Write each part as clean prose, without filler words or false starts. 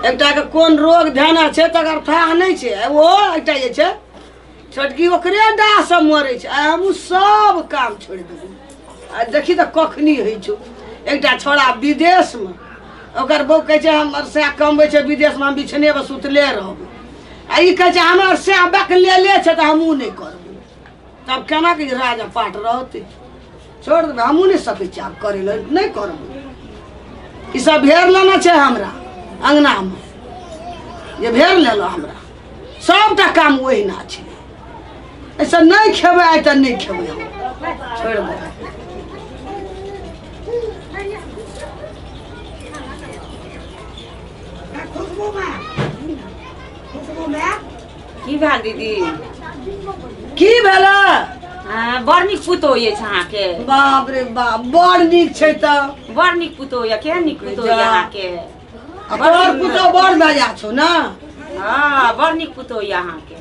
एकटा के कोन रोग ध्यान छै तकर थाह नहि छै। आ ओहो एकटा जे छै छोटकी, ओकरे डाह से मरै छै। आ हमहूँ सब काम छोड़ि देबै आ देखी तऽ कखनी होइ छौ। एकटा छोड़ा विदेशमे, ओकर बहू कहै छै हमर सएह कमबै छै विदेशमे, हम बिछने पर सुतले रहबै। आ ई कहै छै हमर सएह बक लेले छै तऽ हमहूँ नहि करबै। तब केना के राज पाट रहतै? छोड़ देबै, हमहूँ नहि सकै छी आब करै लए, नहि करबै। ई सब भेर लेने छै हमरा अङ्गनामे, जे भेर लेलो हमरा सबटा काम ओहिना छै। ऐसा नहि खेबै आइ तऽ नहि खेबै, हम छोड़ि देबै। की भेल दीदी? की भेलै? हाँ, बड़ नीक पुतोह अछि अहाँके। बाप रे बाप, बड़ नीक छै तऽ। बड़ नीक पुतोह यऽ, केहन नीक पुतोह यऽ अहाँके। आ तोहर पुतोह बड़ मजा छौ ने? हाँ, बड़ नीक पुतोह यऽ अहाँके।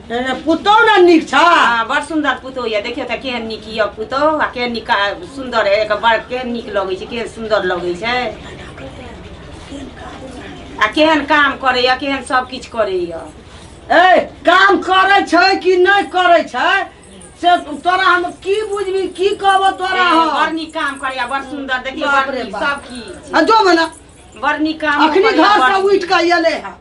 ए, पुतोह ने नीक छ? हाँ, बड़ सुन्दर पुतोह यऽ। देखियौ तऽ केहन नीक यऽ पुतोह आ केहन नीक सुन्दर है, एकर बड़ केहन नीक लगै छै, केहन सुन्दर लगै छै आ केहन काम करैया, केहन सब किछु करैया। ए, काम करै छै कि नहि करै छै से तोरा हम की बुझबी, की कहबो तोरा हम? बड़ नीक काम करैया, बड़ सुन्दर, देखियौ बाप बड़ रे नीक बाप। सब किछु। आ जो मने बड़ नीक काम अखनी करैया, घर बड़ से उठि कऽ एलै हँ।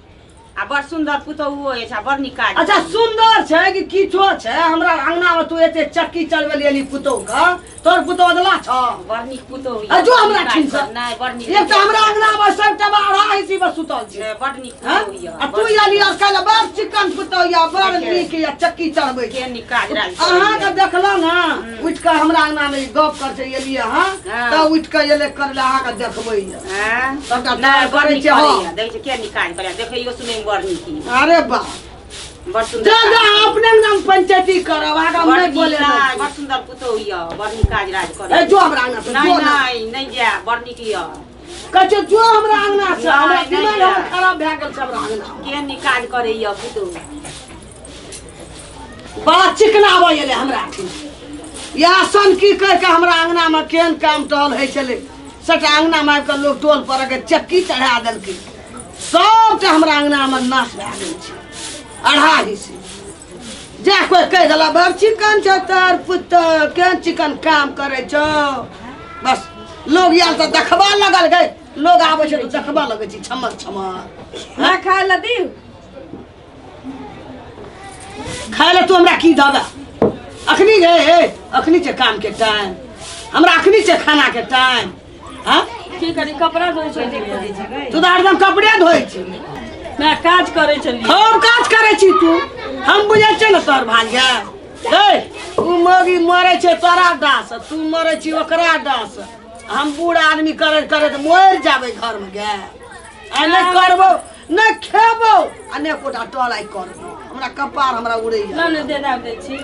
आ बड़ सुन्दर पुतोहुओ अछि आ बड़ नीक काज। अच्छा, सुन्दर छै कि किछो छै, हमरा अंगना में तू एते चक्की चलबै ले एली पुतोह के, तोर पुतोह अदला छ? बड़ नीक पुतोहु आ जो हमरा ठाम से। नहि, बड़ नीक। एक तऽ हमरा अंगना में सबटा अढ़ा हिस्सी पर सुतल छै। नहि, बड़ नीक हँ? पुतोहु यऽ। आ तू एली और काल्हि बड़ चिकन पुतोह यऽ, बड़ नीक यऽ, चक्की चढ़बै छै। केहन नीक काज राज अहाँके देखलहुँ ने उठि कऽ हमरा अंगना में ई गप कर छै एलियै अहाँ हँ। तऽ उठि कऽ एलै करै लए, अहाँके देखबै यऽ। हँ? सबटा नहि, बड़ करै नीक छै, हँ। करैया। देखै छियै केहन नीक काज करैया, देखैयो सुनैमे बड़ नीक यऽ। अरे वाह, बड़ सुन्दर जा जा काज करैया। अपने नाम पंचायती करब, अहाँके हम बड़ नहि नीक बोले। नहि, बड़ सुन्दर पुतोहु यऽ, बड़ नीक काज राज करैया। ए जो हमरा अंगना से, नहि जो ना। नहि, नहि जायब, बड़ नीक यऽ। कहै छै जो हमरा अंगना से, नहि, हमरा नहि दिमाग जायब। हमर खराब भए गेल छै हमरा अंगना। केहन नीक काज करैया पुतोहु। बड़ा चिकना आबै एलै हमरा अथी इएह सन की कहि कऽ हमरा अंगनामे केहन काम टहल होइ छलै, सबटा अंगनामे आबि कऽ लोक टोल पर के चक्की चढ़ा देलकै, सबटा हमरा अंगनामे नाश भए गेल छै अढ़ा हिस्सी। जा कोइ कहि देलक बड़ चिकन छै तोर पुतोह, केहन चिकन काम करै छौ, बस लोग आयल तऽ देखबा लगल गै। लोग आबै छै तऽ देखबा लगै छै छमक छमक। ना खाय लए दियौ। खाय लए तू हमरा की देबे अखनी गे? ए अखनी छै काम के टाइम, हमरा अखनी छै खाना के टाइम। हाँ, की करी, कपड़ा धोइ छलियै। तू तऽ हरदम कपड़े धोइ छी। मैं काज करै छलियै। खूब काज करै छी तू, हम बुझै छियै ने तोहर भाग्य। ए उ मौगी मरै छै तोरा डास, तू मरै छी ओकरा डास। हम बूढ़ आदमी करैत करैत मरि जाबै घरमे गे। आ नहि करबो, नहि खेबो आ नहि एकोटा टल आइ करबो, हमरा कपार हमरा उड़ैया। ना ने दे दै छी।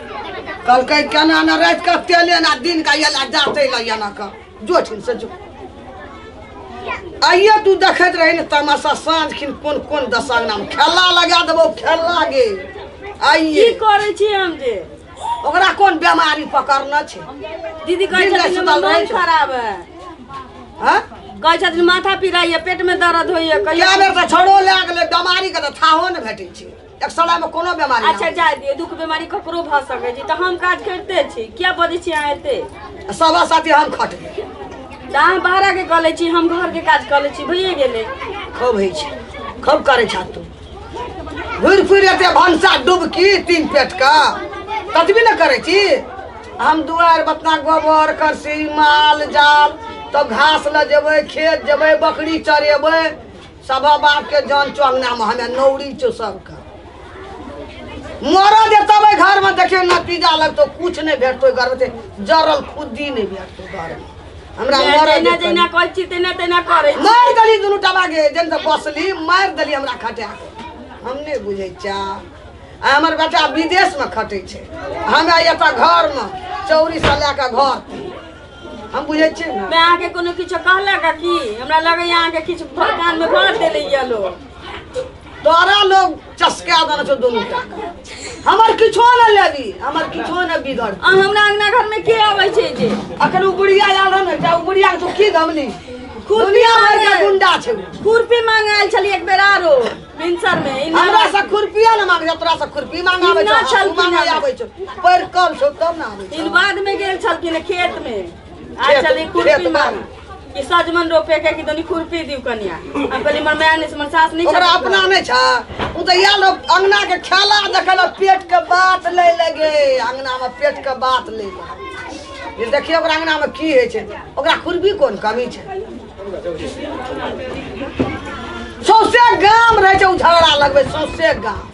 कहलकै केना ने राति कऽ तेले ना दिन का एला जाते ला एना कऽ जो ठिन से जो। आइए तू देखैत रही ने तमाशा, साँझ खिन कोन कोन दशांगना में खेला लगा देबो खेला गे। आइए की करै छी हम जे? ओकरा कोन बेमारी पकड़ने छै? दीदी कहै दिन राति छथिन सुतल हमर रहै मोन छै। खराब है। हाँ? कहै छथिन माथा पिराइए, पेट में दर्द होइए। कहियो कए बेर तऽ छड़ो लए गेलै, बेमारी के तऽ थाहो ने भेटै छै। एक सड़ामे कोनो बेमारी अच्छा जाय दियौ, दुख बीमारी ककरो भऽ सकै छै, तऽ हम काज करिते छी। किया बजै छी अहाँ एते? सवा साथी हम खटबै। तऽ अहाँ बाहरा के कऽ लै छी, हम घर के काज कऽ लै छी, भइए गेलै। खूब होइ छै, खूब करै छह तू। घुरि फिर एते भनसा डुबकी तीन पेट का ततबी ने करै छी हम। दुआरि बतना गोबर करसी माल जाल, तब घास लऽ जेबै, खेत जेबै, बकरी चरेबै, सब बाप के जान छौ अंगना में, हमे नौरी छौ सबके। मरऽ दे तब घर में देखियो नतीजा लगतो, कुछ नहीं भेटतो घर में, जरल खुद्दी नहीं भेटतो घर में हमरा। मरऽ जहिना दे। जहिना कहै छी तेना तेना करै छी। मारि देली दुनू टबा के जन तऽ बसली, मारि देली हमरा खटा के। हम नहि बुझै छियै। आ हमर बेटा विदेशमे खटै छै, हमरा एतऽ घरमे चौरी से लए कऽ घर हम बुझै छियै ने। मैं अहाँके कोनो किछु कहलक की? हमरा लगैया अहाँके किछु कान में भर देले ये लोग। तोरा लोग चसका देने छौ दुनू टा के। हमर किछो ने लेबी, हमर किछो ने बिगड़। आ हमरा अंगना घर में के आबै छै जे? अखन ओ बुढ़िया आयल रहै ने, एकटा ओ बुढ़िया के तू की गमली? खुरपी दुनिया भर के मांगे। गुंडा छै उ। खुरपी मांगे आयल छली एक बेर आरो भिनसर में ई हमरा से खुरपिया ने मांगे तोरा से खुरपी मांगे आबै ई छौ ना तू छलखिन मांगे हमे। आबै छौ पैर कम छौ तब ने आबै इन छौ बाद में गेल छलखिन खेत में आयल छली खुरपी खेत में। मांगे कि सजमन रोपे के कि तनी खुरपी दिउ कनिया। हम कहली हमर माय नहि, हमर सास नहि ओकरा छथिन। अपना नहि छ ओ तऽ आयल अंगना के खेला देखल पेट के बात लै लगे अंगना में पेट के बात लै लगे जे देखियौ ओकरा अंगना में की होइ छै ओकरा खुरबी कोन कमी छै सौंसे गाम रहै छै ओ झगड़ा लगबै सौंसे गाम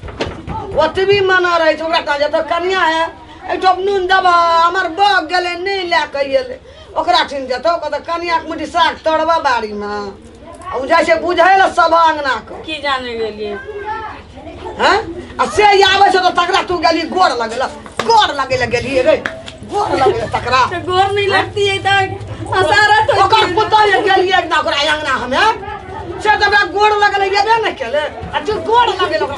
ओतबी मना रहै छै ओकरा कहल जतऽ कनिया है एहिठाम नून देबह हमर बग गेलै नहि लए कऽ एलै ओकरा ठिन जेतौ कहतौ कनियाके मुठी साग तोड़बह बाड़ीमे आ ओ जाइ छै बुझै लए सभ अङ्गनाके की जाने गेलियै हैं आ से आबै छै तऽ तकरा तू गेली गोर लगै लए गोर लगै लए गेली रे गोर लगै लए तकरा तऽ गोर नहि लगती है तऽ हसारत होती ओकर है। पुतोह जे गेलियै एक ओकरा अङ्गना हमे से तऽ हमरा गोर लगल एबे ने केलै आ तू गोर लगेल ओकरा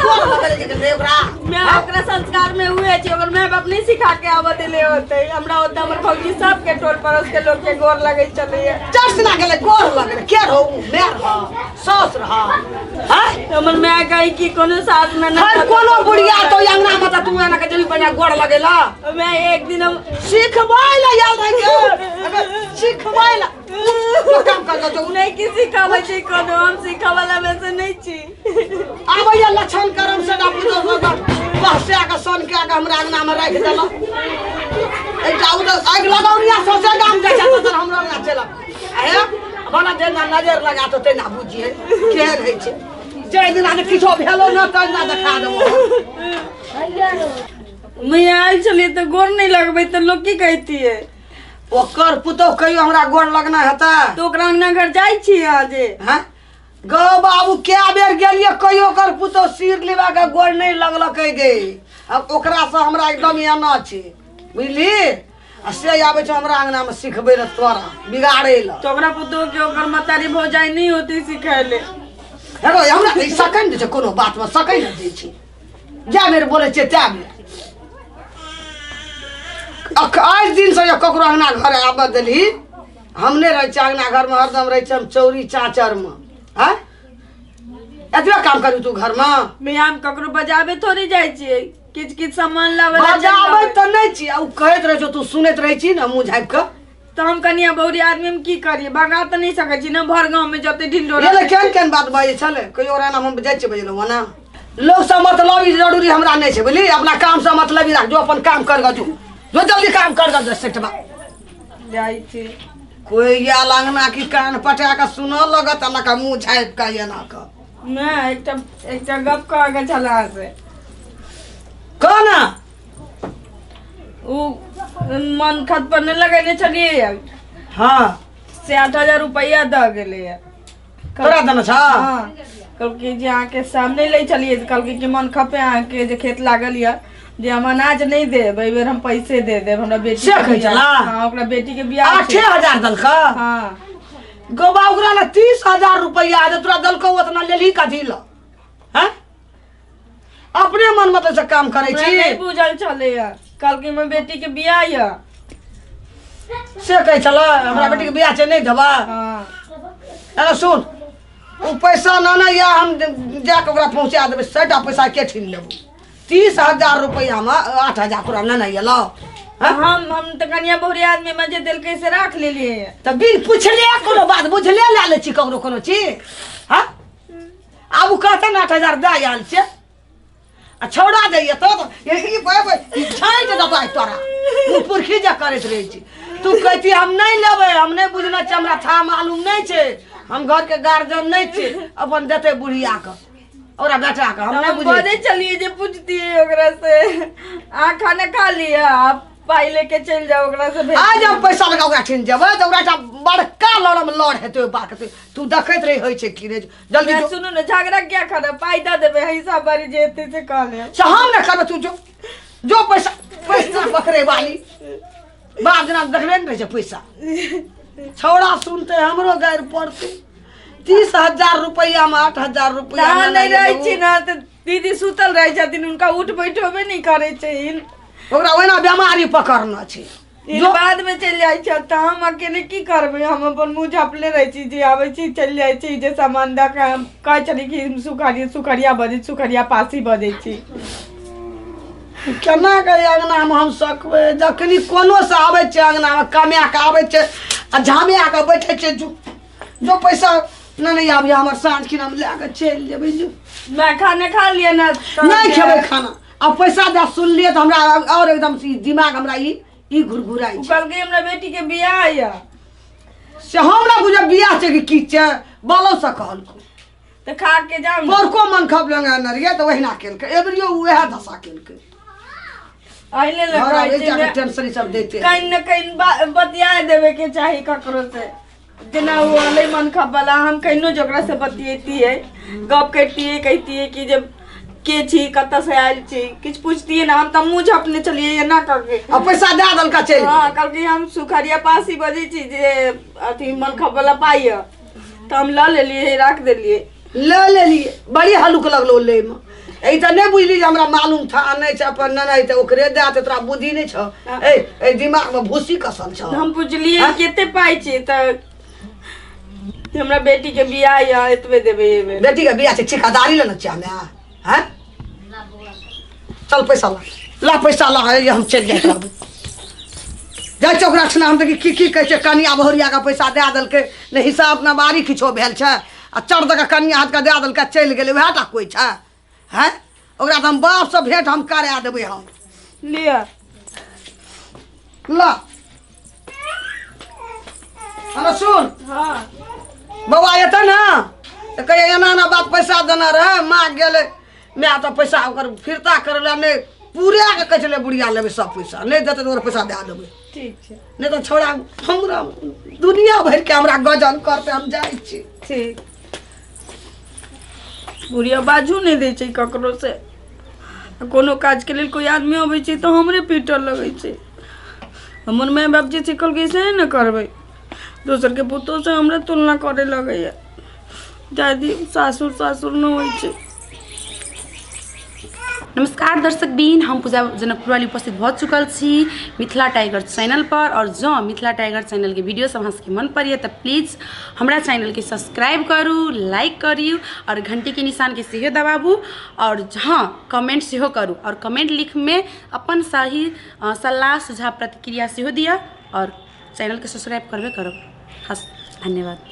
गोर लगेले जे गेलै ओकरा मैं ओकरा संस्कार में हुए छी ओकर माय बाप नहीं सिखा के आबऽ देले होते हमरा ओतऽ हमर भौजी सबके टोल पड़ोस के लोग के गोर लगै छलैया चर्च ना गेलै गोर लगेले के रहो माय रह सास रह हैं हमर माय कही कि कोनो सास में ना हर कोनो बुढ़िया तो अंगना में तऽ तू एना के जमी बढ़िया गोर लगेला मैं एक दिन हम सिखबै ला आयल रह के सिखबै ला जो काम कर जो नहीं कि सिखाबै छै कोनो हम सिखऽ वाला में से नहीं छी आबैया लक्षण करम से पुतोह बहसा के सन के के हमरा अंगना में राखि देलक एकटा उ तऽ आगि लगौनिया सौंसे गाम जाइ छै तऽ हमरो अंगना चलक हे बना जेना नजर लगा तो तेना बुझिए केहन होइ छै जाहि दिना जे किछो भेलो न तहि दिना देखा देबो मैं आयल छलियै तऽ गोर नहीं लगबै तऽ लोग की कहतियै ओकर पुतोह कहियो हमरा गोर लगना हेतै तऽ ओकरा अंगना घर जाइ छी अहाँ जे हैं गौ बाबू कए बेर गेलियै कहियो ओकर पुतोह सिर लेबा के गोर नहि लगलकै गे आब ओकरासँ हमरा एकदम एना छै बुझली आ से आबै छै हमरा अंगनामे सिखबै लए तोरा बिगाड़ै लए तऽ ओकरा पुतोह के ओकर महतारी भौजाई नहीं होती सिखैले हेरो हमरा ई सकै नहि छै कोनो बातमे सकै नहि दै छै जा बेर बोलै छियै तै बेर आइ दिनसँ जे ककरो अंगना घर आबऽ देलही हम नहि रहै छियै अंगना घरमे हरदम रहै छियै हम चौरी चाचरमे आँय एतबे काम करू तू घरमे मियाँ हम ककरो बजाबे थोड़ी जाइ छियै किछु किछु सामान लाबै लए चलि बजाबै आबै। तऽ नहि छी आ ओ कहैत रहै छौ तू सुनैत रहै छी ने मुँह झाँपि कऽ तऽ हम कनिया बहुरी आदमी हम की करियै भगा तऽ नहि सकै छी ने भर गाँव में जते ढिंढोरा ये केहन केहन बात बाजै छलै कहियो ओकरा नाम हम जाइ छियै बजेलहुँ ओना लोकसँ मतलब ई जरूरी हमरा नहि छै बुझली अपना कामसँ मतलब राख जो अपन काम कर जो जो जल्दी काम कर गो सेठबा जाइ छी कोई आयल अंगना की कान पटा कऽ सुनऽ लगत एना कऽ मुँह झाँपि कऽ एना कऽ नहि एकटा एकटा गप कहऽके छल अहाँ से कह ना ओ मन खत पर नहि लगेने छलियै हाँ से 8000 रुपैआ दऽ गेलैए तोरा देने छ हाँ कहलकै जे अहाँके सामने लै छलियै तऽ कहलकै कि मन खपे अहाँके जे खेत लागल यऽ जे हम अनाज नहि देब एहि बेर हम पैसे दे देब हमरा बेटी से के कहै बियाह- छला? हाँ ओकरा बेटी के बियाह आठे छै। हजार देलक हाँ गोबा ओकरा ने 30,000 रुपैआ जे तोरा देलकौ ओतना लेलही कथी लए हैं अपने मन मतलब से काम करै हमरा छी नहि बुझल छलैया कहलकै हमर बेटी के बियाह यऽ से कहै छल हमरा बेटी के बियाह छै नहि देबा हाँ एना सुन ओ पैसा ना ना या हम जाके ओकरा पहुँचा देबै सभटा पैसा के छीन लेबो 30,000 रुपैआमे 8000 तोरा नेने एलौ हँ? हम तऽ कनिया बहुरी आदमी में जे देलकै से राख लेलियै तऽ बिन पुछले कोनो बात बुझले लए लै छी ककरो कोनो चीज हँ आब ओ कहतै ने 8000 दए आयल छै आ छौड़ा दैए तऽ ई ई छाँटि देतौ आइ तोरा ओ पुरखी जे करैत रहै छी तू कहती हम नहि लेबै हम नहि बुझने छियै हमरा था मालूम नहि छै हम घरके गार्जियन नहि छी अपन देतै बुढ़ियाके ओकरा बेटाके हम नहि हम बुझै बजै छलियै जे पूछतियै ओकरा से अहाँ खाना खा लिअ आप पाइ लेके चलि जाउ ओकरा से भेट आज हम पैसा लगा ओकरा ठिन जेबै तऽ ओकरा एकटा बड़का लड़म लड़ हेतै ओहि बात तू देखैत रही होइ छै की नहि जल्दी मैं जो सुनू ने झगड़ा क्या करब पाइ दऽ देबै हिसाब बारी जे हेतै से कऽ लेब से हम नहि करबै तू जो जो पैसा पैसा पकड़े वाली बाप जेना देखले ने रहै छै पैसा छौड़ा सुनते हमरो गारि पड़तै 30,000 रुपैआमे 8000 रुपैआ अहाँ नहि रहै लेलहुँ। छी ने तऽ दीदी सुतल रहै छथिन हुनका उठ बैठोबे नहि करै छै ओकरा ओहिना बेमारी पकड़ने छै बाद में चलि जाइ छै तऽ हम अकेले की करबै? हम अपन मुँह झाँपले रहै छी, जे आबै छी चलि जाइ छी, जे सामान दऽ कऽ हम कहै छली कि हम सुखरिया सुखरिया बजै, सुखरिया पासी बजै छी। केना के अङ्गनामे हम सकबै? जखनी कोनो से आबै छै अङ्गनामे, कमाए कऽ आबै छै आ झामिया कऽ बैठै छै। जो जो, पैसा नहि नहि आबिय हमर, साँझ खिन हम लए कऽ चलि जेबै, जो। मैं खाना खा लिअ ने। नहि खेबै खाना। आ पैसा दए सुनलियै तऽ हमरा आओर एकदम से ई दिमाग हमरा ई ई घुरघुराइ ओ छै। कहलकै हमरा बेटी के बियाह यऽ। से हम ने बुझब बियाह छै कि की छै, बालोसँ कहलको। तऽ खा के जाउ ने। बड़को मन खप लंगा रहियै तऽ ओहिना केलकै, एबरियो उएह दशा केलकै। अहिले लए घर कहै आबै छै जाके ने, टेंशन ई सब दैते। कहीं न कहीं बतिया देवे के चाही ककरो से। जेना ओ अलै मनखप वाला, हम कहिनो जे ओकरा से बतियैतियै, गप करितियै, कहितियै कि जे के छी, कतऽ से आयल छी, किछु पुछतियै ने। हम तऽ मुँह झपने छलियै एना कऽ के। आ पैसा दए देलका, चलि। हँ, कहलकै हम सुखरिया पासी बजै छी, जे अथी मनखप वाला पाइ यऽ, तऽ हम लऽ लेलियै, राख देलियै। ले लेलियै, बड़ी हल्लुक लगलो लैमे। ई तऽ नहि बुझली जे हमरा मालूम था नहि छै। अपन नहि तऽ ओकरे दए दे, तोरा बुद्धि नहि छौ? ए ए दिमागमे भूसी कसल छौ? हम पुछलियै कते पाइ छै, तऽ हमरा बेटी के बियाह यऽ, एतबे देबै एहि बेर। बेटी के बियाह छै, ठिकादारी लेने छियै हमे हैं? चल, पैसा ला, ला पैसा ला। हे, हम चलि जाइ रहबै, जाइ छै ओकरा ठिना। हम देखी की की कहै छै। कनिया बहुरिया के पैसा दए देलकै, ने हिसाब ने बारी किछो भेल छै, आ चढ़ दऽ कऽ कनिया हाथके दए देलकै, चलि गेलै। उएह टा कोइ छै? हैं, ओकरा तऽ हम बापसँ भेंट हम करा देबै हम। लिअ। ला, अरे सुन। हाँ। बौआ एतै ने तऽ कहिया एना एना बात, पैसा देना रहै, माँ गेलै माय तऽ पैसा ओकर फिरता करै लए नहि पूरा के कहै छलै, बुढ़िया लेबै सब पैसा, नहि देतै तऽ ओकर पैसा दए देबै। ठीक छै। नहि तऽ छौड़ा हमरा दुनिया भरिके हमरा गजन करतै। हम जाइ छी। ठीक। बुढ़िया बाजू नहि दै छै ककरो से। कोनो काजके लेल कोइ आदमी अबै छै तऽ हमरे पीटऽ लगै छै। हमर माय बाप जे सिखलकै सएह ने करबै। दोसरके पुतोहसँ हमरा तुलना करे लगैए। दादी सासुर सासुर नहि होइ छै। नमस्कार दर्शक बीन, हम पूजा जनकपुरवाली उपस्थित भऽ चुकल छी मिथिला टाइगर चैनल पर। और जँ मिथिला टाइगर चैनलके वीडियो सब अहाँ सबके मन पड़ैए तऽ प्लीज हमरा चैनलके सब्सक्राइब करू, लाइक करू और घंटीके निशानके सेहो दबाबू और हँ, कमेंट सेहो करू और कमेंट लिखमे अपन सही सलाह, सुझाव, प्रतिक्रिया सेहो दिअ और चैनलके सब्सक्राइब करबे करब। हस्, धन्यवाद।